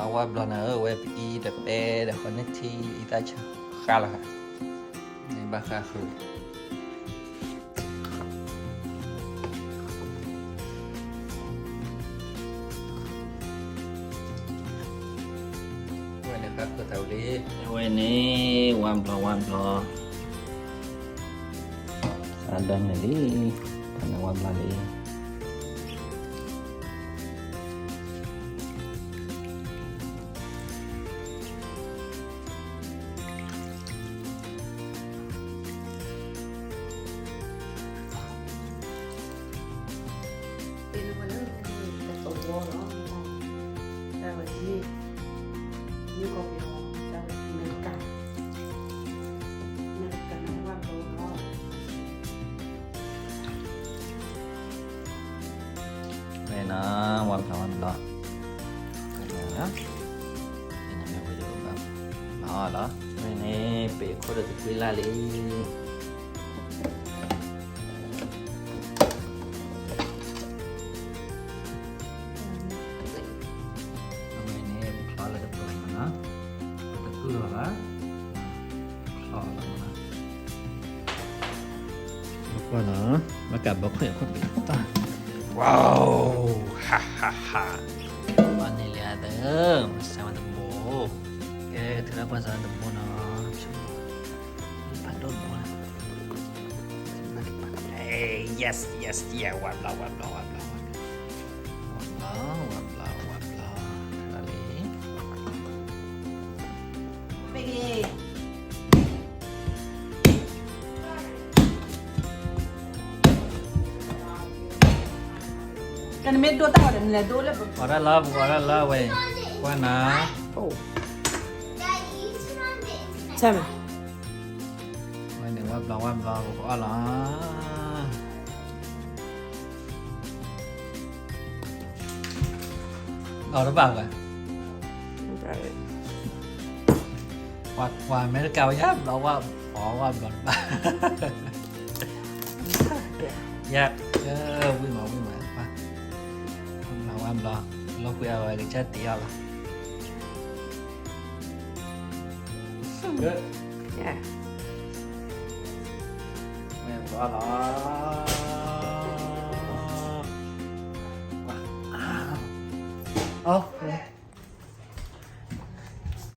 အဝါဘျီနၤဧၢ, ဝဲပအံၤတပဲဒီးဃီန့ၢ်ထံအံသၣ်ဆၢဃါလီၤဃါ, န့ၣ်ဘၣ်ဃါဃုာ် ဝဲန့ၣ်ဃါဃုာ်သးဝံၤလံ, ဝဲန့ၣ် ဝါဘျီဝါဘျီ, အဒၢန့ၣ်လံ, ဝဲန့ၣ်ဝါဘျီလံ. ဝဲန့ၣ် ဝါဘျီဝါဘျီ, ဝဲန့ၣ် ပ့ၤခိၣ်ဒီးတကွံလၢ်လံ. အဝဲန့ၣ် ပချီလၢတပၢၢ်မးနီၤ, ပတကုၢ်လီၤဘၣ်, ပချီလီၤမးနီၤ, ကွၢ်နီၤ, မ့ၢ်ကးဘီခွဲးခွဲးပ့ၤတၢ်, ဝါ, ဟးဟးဟး, ပှၤန့ၣ်လၢအသၢ, မၤစၢၤဝဲတဘိ, ကဲ ထုးလၢကွၢ်စၢၤဝဲတဘိနီၤ, ဖးဒိၣ်တဘိနီၤ. Yes, yes, yes, ဝါဘျီ ဝါဘျီ ဝါဘျီ ဝါဘျီ, ဝါဘျီ ဝါဘျီ ဝါဘျီ, လီၤလံ. ကနမ့ၢ်ဒိတၢ်ဝဲဒီး နလဲၤဒိလၢပ ပှၤတၢ်လီၤ ပှၤတၢ်လီၤဝဲ, ကွၢ်နၤ, ဆၢမး, ဝဲန့ၣ် ဝါဘျီ ဝါဘျီ ပကအီၣ်လီၤ. အီၣ်တဘၣ်ဝဲ, ပှၤအမဲရကၤဝဲ ယါဘျီဝါ, အီၣ်ဝါဘျီတဘၣ်, ယါ, ဝံၣ်မး ဝံၣ်မး, ဝါဘျီ ဝါဘျီ, လီၤကွံာ်အဝဲကစၢ်တ့အီၣ်လီၤ. Good. Yeah. မ့ၢ်ဘျီလီၤ. Okay.